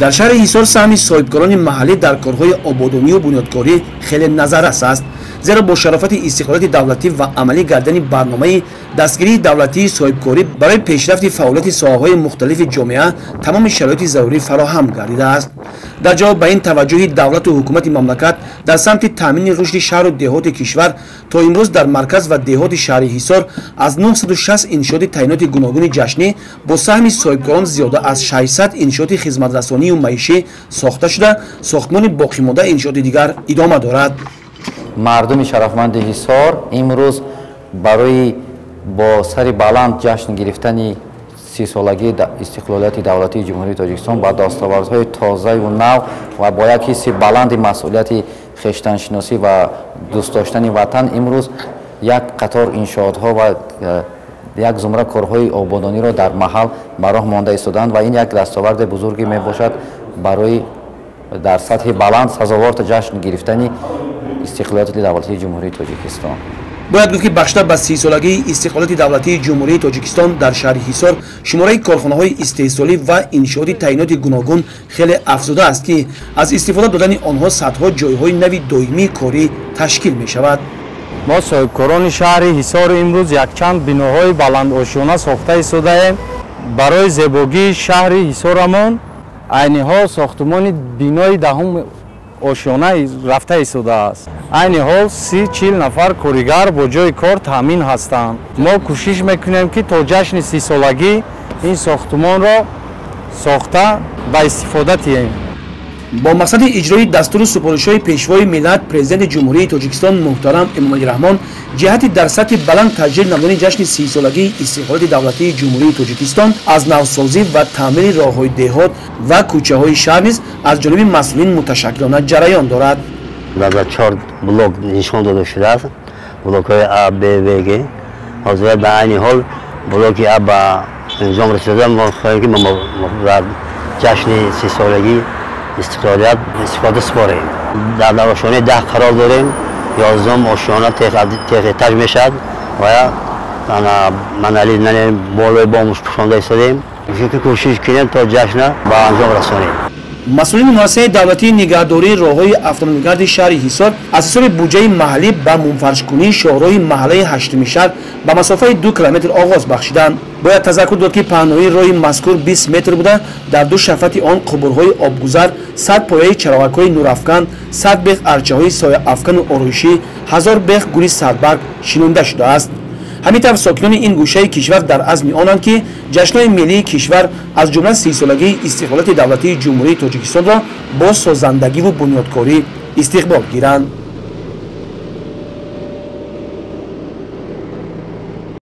Дар шаҳри Ҳисор саҳми соҳибкорони маҳаллӣ дар корҳои ободонию бунёдкорӣ хеле назаррас аст, зеро бо шарофати истиқлолияти давлатӣ ва амалӣ гардани барномаи дастгирии давлатии соҳибкорӣ барои пешрафти фаъолияти соҳаҳои мухталифи ҷомеа тамоми шароити зарурӣ фароҳам гардидааст. Дар ҷавоб ба ин таваҷҷӯҳи давлату ҳукумати мамлакат дар самти таъмини рушди шаҳру деҳоти кишвар то имрӯз дар марказ ва деҳоти шаҳри Ҳисор аз 960 иншооти таъиноти гуногуни ҷашнӣ бо саҳми соҳибкорон зиёда аз 600 иншооти хизматрасонию маишӣ сохта шуда, сохтмони боқимонда иншооти дигар идома дорад. Мардуми шарафманди Ҳисор имрӯз барои бо сари баланд ҷашн гирифтани 30-солагии истиқлолияти давлатии Ҷумҳурии Тоҷикистон ба дастовардҳои тозаю нав ва бо як ҳисси баланди масъулияти хештаншиносӣ ва дӯст доштани ватан имрӯз як қатор иншоотҳо ва як зумра корҳои ободониро дар маҳал ба роҳ монда истодаанд ва ин як дастоварди бузурге мебошад барои дар сатҳи баланд сазоворта ҷашн гирифтани истиқлолияти давлатии Ҷумҳурии Тоҷикистон. Бояд гуфт, ки бахшида ба 30-солагии истиқлолияти давлатии Ҷумҳурии Тоҷикистон дар шаҳри Ҳисор шумораи корхонаҳои истеҳсолӣ ва иншооти таъиноти гуногун хеле афзудааст, ки аз истифода додани онҳо садҳо ҷойҳои нави доимии корӣ ташкил мешавад. Мо соҳибкорони шаҳри Ҳисор имрӯз якчанд биноҳои баландошёна сохта истодаем. Барои зебогии шаҳри Ҳисорамон айни ҳол сохтумони бинои 10-ум ошёна рафта истодааст. Айни ҳол 30-40 нафар коригар бо ҷои кор таъмин ҳастанд. Мо кӯшиш мекунем, ки то ҷашни 30-солагӣ ин сохтумонро сохта ба истифода диҳем. Бо мақсади иҷрои дастуру супоришҳои Пешвои миллат, Президенти Ҷумҳурии Тоҷикистон муҳтарам Эмомалӣ Раҳмон ҷиҳати дар сатҳи баланд таҷлил намудани ҷашни 30-солагии истиқлолияти давлатии Ҷумҳурии Тоҷикистон аз навсозӣ ва таъмири роҳҳои деҳот ва кӯчаҳои шаҳр низ аз ҷониби масъулин муташаккилона ҷараён дорад. Дар 4 блок нишон дода шудааст, блокҳои А, Б, В, Г. Ҳозир ба айни ҳол блоки А ба анҷом расида, мо хоҳем, ки дар ҷашни 30-солагӣ истиқлолият истифода супорем. Дар ошёнаи 10 қарор дорем, 11-ум ошёна техэтаж мешавад ва манали болои бомуш пӯшонда истодем, ки кӯшиш кунем то ҷашна ба анҷом расонем. Масъулини муассисаи давлатии нигаҳдории роҳҳои автомобилгарди шаҳри Ҳисор аз ҳисоби буҷаи маҳаллӣ ба мунфаршкунии шоҳроҳи маҳаллаи 8-уми шаҳр ба масофаи 2 километр оғоз бахшиданд. Бояд тазаккур дод, ки паҳноии роҳи мазкур 20 метр буда, дар ду шафати он қубурҳои обгузар, 100 пояи чароғакҳои нурафкан, 100 бех арчаҳои сояафкану ороишӣ, 1000 бех гули садбарг шинонда шудааст. Ҳамин тавр сокинони ин гӯшаи кишвар дар азми онанд, ки ҷашнҳои миллии кишвар аз ҷумла 30-солагии истиқлолияти давлатии Ҷумҳурии Тоҷикистонро бо созандагиву бунёдкорӣ истиқбол гиранд.